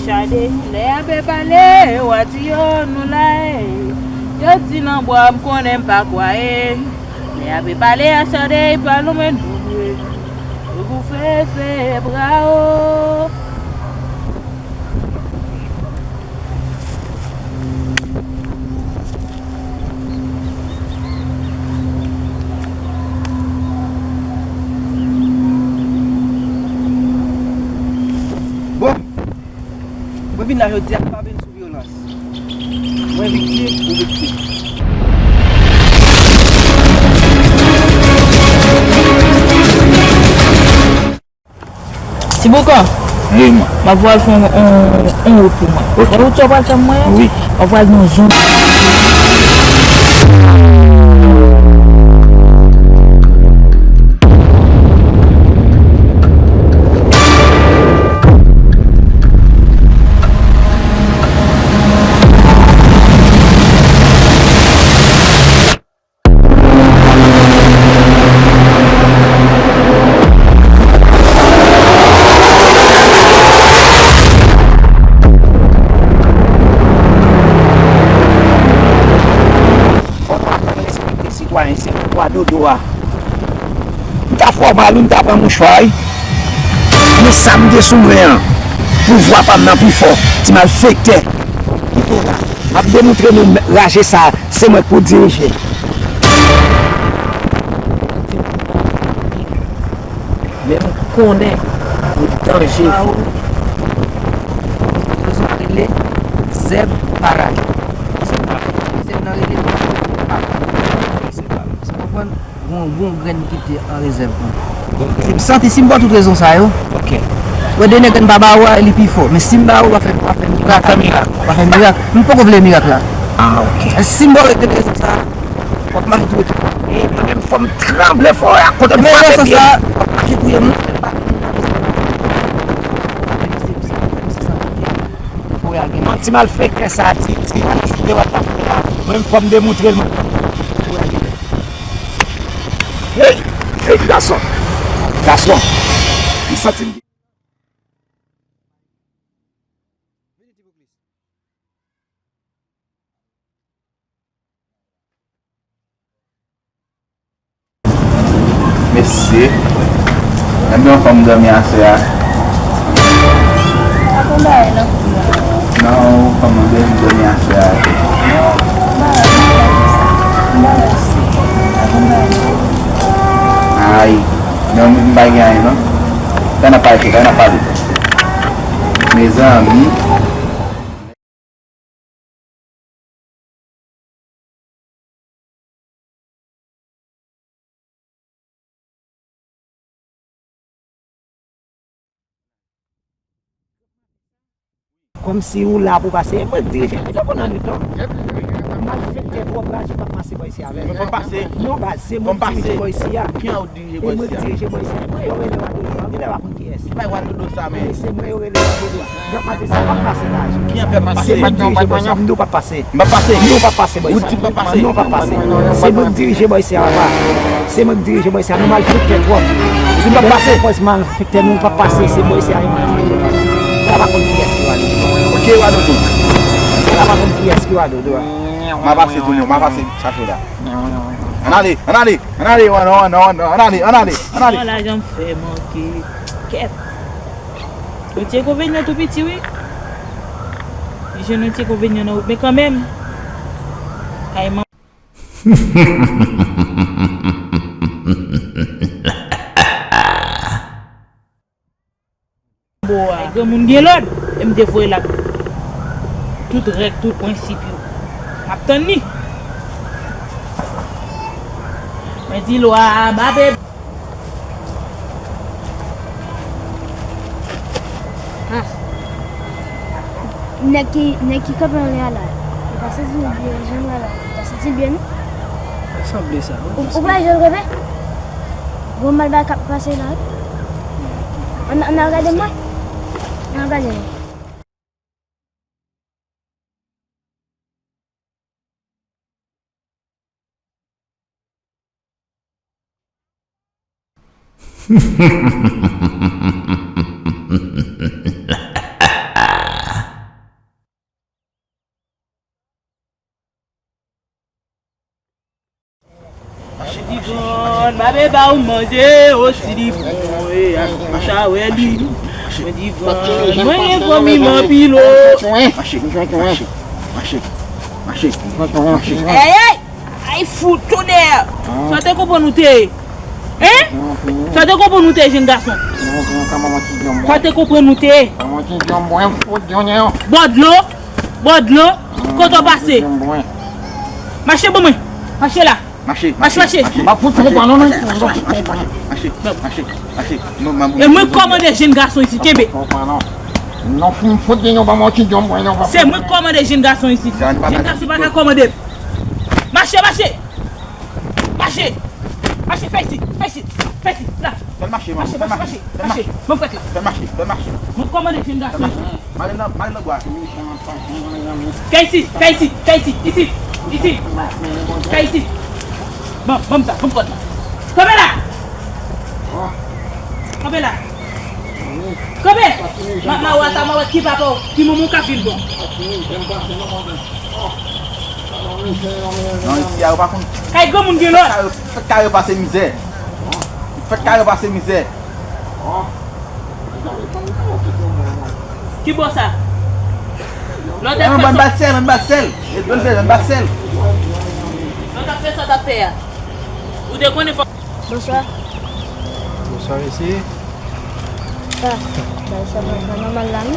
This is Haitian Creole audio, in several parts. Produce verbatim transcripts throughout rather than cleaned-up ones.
Chade, lè a pe pale, w a di yo nou la e. Yo di nan bwa m konnen m pa kwaye. Lè a pe pale a chade, pa lonmen nou ye. Yo pou fese bra o. Bon, mwen vin la jodi a, m pa vin sou vyolans. Mwen viktim, ou viktim. Ti Boukan, wi, man, m ap voye al fè yon, yon, yon wout pou mwen. Ok. Wè wout sa w pral fè mwen an? Wi. W ap voye al nan zon. Fò nou aprann respekte sitwayen, se pouvwa dodo a. M ta fè w mal wi, m ta pran mouchwa wi. Men sa m gen sou mwen an, pouvwa pa m nan pi fò. Ti malfektè. Kite w la. M ap demontre nou raje sa, se mwen k pou dirije. Men m konnen ou danje. Rezon rele zèb paraj. Zèb nan rele paraj. Ou konprann? Gon, gon grenn ki te an rezèv pou ou. M santi si m ba w tout rezon sa yo. Ok. Wè de nèg an pa ba ou a, li pi fò. Men si m ba ou, w a fè, w a fè mirak. W a fè mirak. W a fè mirak. M poko vle mirak la. Ah, ok. Si m ba w tout rezon sa, w ap mache tou tou. E mwen menm fò m tranble fò a, kote m frape pye m. Manti malfektè sa a, ti, ti, ti, ti, te wè t ap fè a. Mwen menm fò m demontre l, mwen. Hey, hey, gason. Gason. M santi m Mesye, menm yon fanm dòmi aswè a. Pa konn bagay nan fou a. Non, fanm nan dòmi, dòmi aswè a. Non, bagay, bagay sa. Bagay si. Pa konn bagay nan fou. Ay, non, m pa gen anyen non. Sa n ap pale, sa n ap pale. Mezanmi. Kòmsi ou la pou pase. E mwen k dirije. Kite w konn annwit non. Malfektè twòp, raje p ap pase bò isi avè m. Fò m pase. Non, baz, se mwen k dirije bò isi a. Kiyès ou dirije bò isi a? E mwen k dirije bò isi a. E mwen yo rele Wadodo a. Ou genlè pa konn kiyès. Bay Wadodo sa menm. Se mwen yo rele Wadodo a. N ap pase sa, p ap pase la. Kiyès fè pase? Se mwen k dirije bò isi a. M di w p ap pase. M p ap pase. Non, w p ap pase bò isi a. Ou di m p ap pase? Non, w p ap pase. Se mwen k dirije bò isi a, papa. Se mwen k dirije bò isi a. Nou malfektè twòp. Ou di m p ap pase? Malfektè, nou p ap pase. Se bò isi a, nou dirije. Ou pa konn kiyès ki Wadodo. Ok, Wadodo. Ou pa konn kiyès ki Wadodo a. M a pase tou non, m a pase chache la. Ann ale, ann ale, ann ale, ann ale, ann ale, ann ale, ann ale. An lajan m fè manke. Kèt. Yon ti enkonvenyan tou piti wi. Li jwenn yon ti enkonvenyan nan wout, men kanmenm. Kay man- Bo a. Granmoun gen lòd, e m te voye l ak tout règ, tout prensip yo. M ap tann li. Mwen di lwa a, babe. Ah. Nèg ki, nèg ki kanpe anlè a la, li pa santi l byen, jan l la, li pa santi l byen non. Sa sanble sa, wi. Ou, ou pa jwenn kanpe? Gon mal bagay k ap pase la, wi. Ann, ann al gade mwen. Ann al gade mwen. Bon, m ap ba ou manje, o si li bon, e, ak macha wè li. Mwen di, bon, mwen gen vòmi m anpil, o. Mache, mache, mache, mache, mache. Ey, ey! Ay, fout, tonè! Sa te konprann ou te ye? Hein? Sa te konprann ou te ye, jenn gason? Sa te konprann ou te ye? Bò dlo? Bò dlo? Kote w pase? Mache ban mwen! Mache la! Mache, mache, mache, mache. M ap fout fè w pa non, non. Mache, mache, mache, mache. E mwen k kòmande jenn gason isit, kenbe. Se mwen k kòmande jenn gason isit. Jenn gason pa ka kòmande m. Mache, mache. Mache. Mache, fè isit, fè isit, fè isit, la. Fè l mache, mache, mache, mache, mache. Ban m fè klè. Fè l mache, fè l mache. Mwen k kòmande jenn gason isit. Male nan, male nan bwa. Fè isit, fè isit, fè isit, isit, isit. Fè isit. Bon, ban m sa, ban m kòd la. Kanpe la. Kanpe la. Kanpe. Ma, ma wè sa, ma wè ki papa w, ki manman w k ap vin bon. Non, isi a, yo pa konn. Kay granmoun gen lòd. Fèt kare pase mizè. Fèt kare pase mizè. Ki bò sa? Lè w t ap fè sa, bat sèl, bat sèl. Lè w t ap fè sa, w t ap fè a. Ou te konnen fò. Bonswa. Bonswa, mesye. Sa, bagay sa pa, pa nòmal la, non?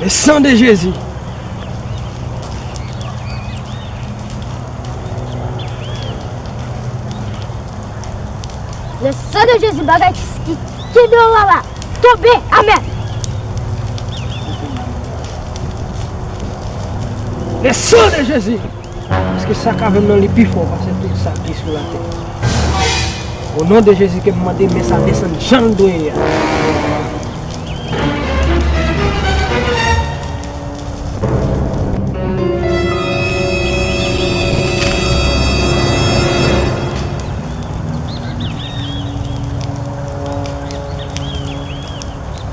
Le sang de Jésus. Le sang de Jésus, bagay ki, ki, ki deyò a la, tonbe, amèn. Le sang de Jésus. Paske sa k avè m nan li pi fò pase tout sa ki sou latè. O non de Jezi ke m mande men sa desann jan l dwe ye a.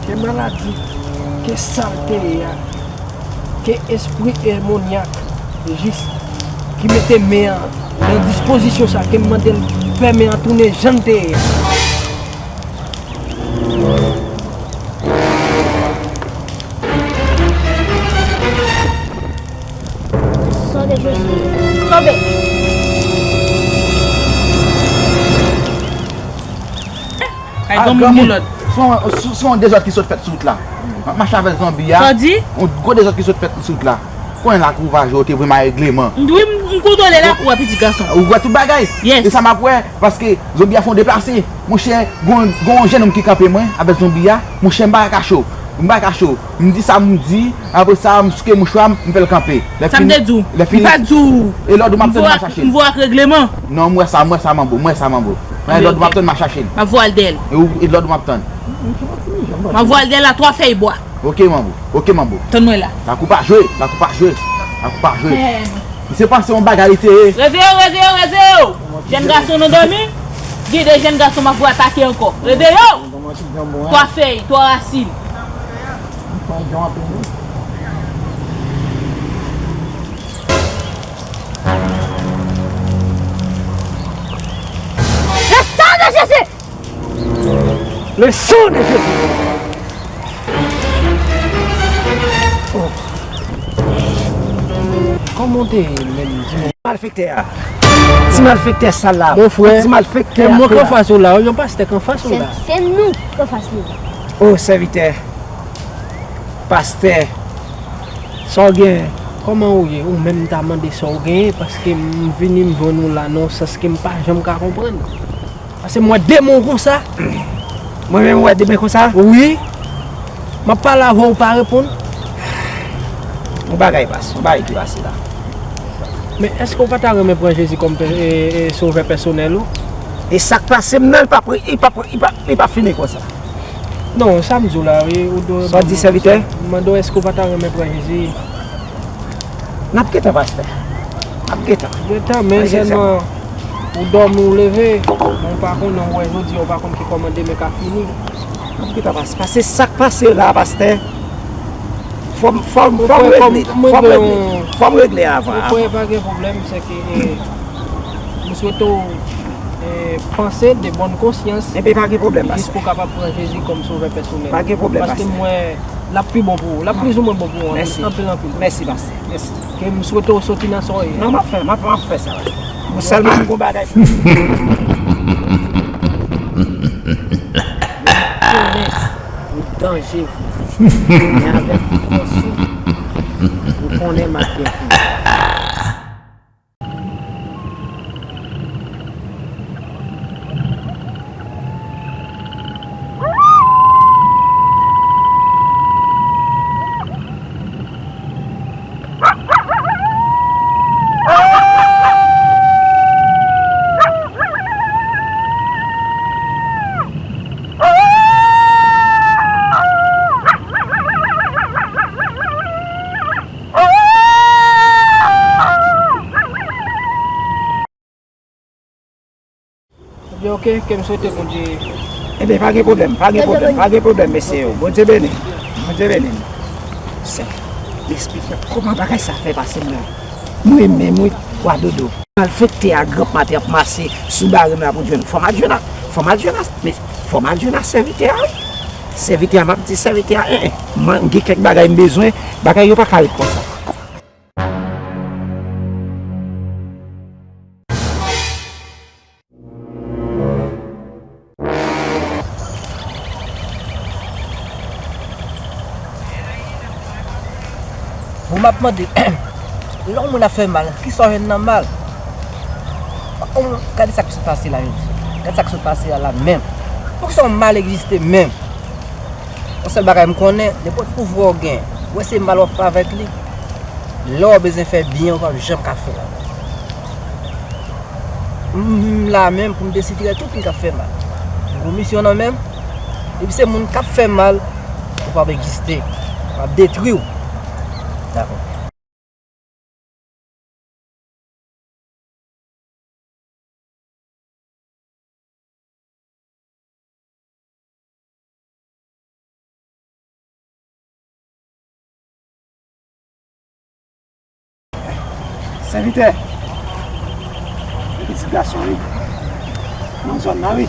Ke maladi, ke salte ye a, ke espri demonyak, jis ki mete men an nan dispozisyon sa, ke m mande l fè men an tounen jan l te ye a. Sang de Jésus. Tonbe. Ay, granmoun gen lòd. Se yon, se, se yon dezòd ki sot fèt sou wout la. M ap mache avèk zonbi a. Sa w di? Yon gwo dezòd ki sot fèt sou wout la. Konnen lakou Vajo te voye m a regleman. Wi, m, m kontwole lakou a, pitit gason. Ou wè tout bagay? Yes. E sa m ap wè, paske zonbi a fè yon deplase. Monchè, gon, gon jennonm ki kanpe mwen avèk zonbi a. Monchè, m pa ka kache w. M pa ka kache w. M di sa m di, apre sa, m souke mouchwa m, m fè l kanpe. Sa m te di w? Lè fini, m pa di w. E lòd ou m ap tann m a chache l. M voye ak regleman. Non, m wè sa, m wè sa, manbo, m wè sa, manbo. E lòd ou m ap tann m a chache l. M ap voye al dèyè l. E ou, e lòd ou m ap tann. M ap voye al dèyè l a twa fèy bwa. Ok, manbo. Ok, manbo. Tann mwen la. Lakou pa jwe, lakou pa jwe. Lakou pa jwe. Misye panse yon bagay li te ye. Reveye w, reveye w, reveye w. Jèn gason nan dòmi. Gen de jèn gason m ap voye atake ankò. Reveye w. Twa fèy, twa rasin. Le sang de Jésus! Le sang de Jésus! Oh. Kòman w te ye menm, di mwen? Malfektè a. Ti malfektè sal la. Mon frè, ti malfektè a. Se mwen k anfas ou la, yon pastè k anfas ou la. Se, se nou k anfas li la. O sèvitè, pastè, sa w gen? Kòman ou ye? Ou menm m ta mande sa w genyen, paske m vini m jwenn ou la nan yon sans ke m pa janm ka konprann. Paske m wè de men w konsa. Mwen menm wè de men konsa? Wi. M ap pale avè w, ou pa reponn. Yon bagay pase, yon bagay ki pase la. Men èske w pa ta renmen pran Jezi kòm pè-, e, e, sovè pèsonèl ou? E sa k pase m nan, li p ap, li p ap, li p ap, li p ap fini konsa. Non, sa m di w la, wi, ou dwe. Sa w di, sèvitè? M mande w, èske w pa ta renmen pran Jezi? N ap gentan, pastè. N ap gentan. Gentan, men sèlman, ou dòmi, ou leve, men w pa konnen, ou wè jodi a, ou pa konn ki kòman demen ka fini. M gentan pase. Paske sa k pase la, pastè, fò m, fò m, fò m regle, fò m regle, fò m regle avan, avan. Mon frè, pa gen pwoblèm, se ke, eh, m swete w, eh, panse de bòn konsyans. Enben, pa gen pwoblèm, pastè. Jis pou w kapab pran Jezi kòm sovè pèsonèl. Pa gen pwoblèm, pastè. Paske m wè l ap pi bon pou ou. L ap plizoumwen bon pou ou, anpil, anpil, anpil. Mèsi, pastè. Mèsi. Ke m swete w soti nan sa w ye. Non, m ap fè, m ap, m ap fè sa, pastè. Bon, sèlman m gon bagay pou m konnen ou danje vre. Men avèk fòs ou, m konnen m ap byen fini. Ebyen, oke, ke m swete Bondye. Ebyen, pa gen pwoblèm, pa gen pwoblèm, pa gen pwoblèm, mesye yo. Bondye beni, Bondye beni nou. Sè, lespri, kòman bagay sa fè pase m la? Mwen menm, wi, wa dodo. Malfektè a granp maten ap mache sou bare m la pou jwenn. Fò m al jwenn a, fò m al jwenn a, men fò m al jwenn a sèvitè a, wi. Sèvitè a, m ap di sèvitè a, en, en, mwen gen kèk bagay m bezwen, bagay yo pa ka ret konsa. Bon, m ap mande, lè yon moun ap fè mal, kisa w jwenn nan mal? Yon moun, gade sa k sot pase la jodi. Gade sa k sot pase a la menm. Poukisa yon mal egziste menm? Yon sèl bagay m konnen, nenpòt pouvwa w gen, ou wè se mal w ap fè avèk li, lè w bezwen fè byen, ou p ap janm ka fè l. M, m la menm pou m desitirè tout moun k ap fè mal. M gon misyon nan men m, depi se moun k ap fè mal, ou p ap egziste, m ap detwi w. Dakò. Sèvitè, pitit gason wi, nan zòn nan wi.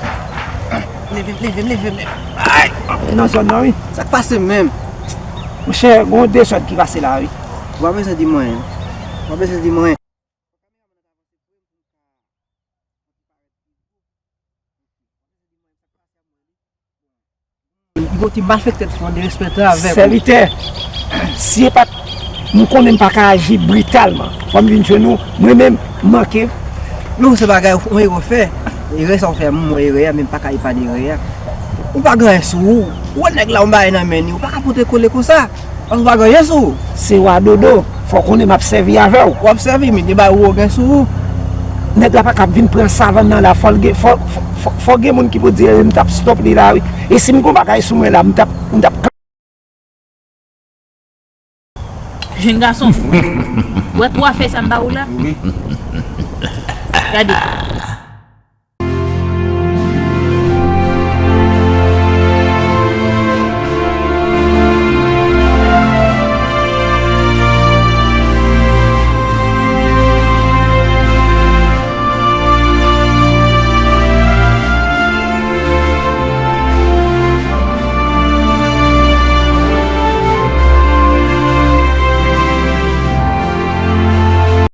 Leve m, leve m, leve m, leve m. Ay! Nan zòn nan wi. Sa k pase menm? Monchè, gon dezòd ki pase la wi. Ou pa bezwen di m anyen. Ou pa bezwen di m anyen. Li pote malfektè t fè yon derespè travè. Sèvitè, si e pa t, m konnen m pa ka aji britalman. Fò m vin jwenn ou, mwen menm, m manke. Non, se bagay, yon erè w fè. Erè sa w fè, m wè erè a, men m pa ka epanye erè a. Ou pa gen anyen sou ou. Ou wè nèg la, yon bagay nan men li, ou pa ka pote kole konsa. Paske w pa gen anyen sou ou. Se wa dodo. Fò w konnen m ap sèvi avè w. W ap sèvi, men gen bagay ou gen sou ou. Nèg la pa ka ap vin pran savann nan la, fò l gen, fò, fò, fò, fò gen moun ki pou di, "E, m t ap stòp li la wi." E si m gon bagay sou mwen la, m t ap, m t ap Jèn gason, w wè twa fèy sa m ba ou la? Gade,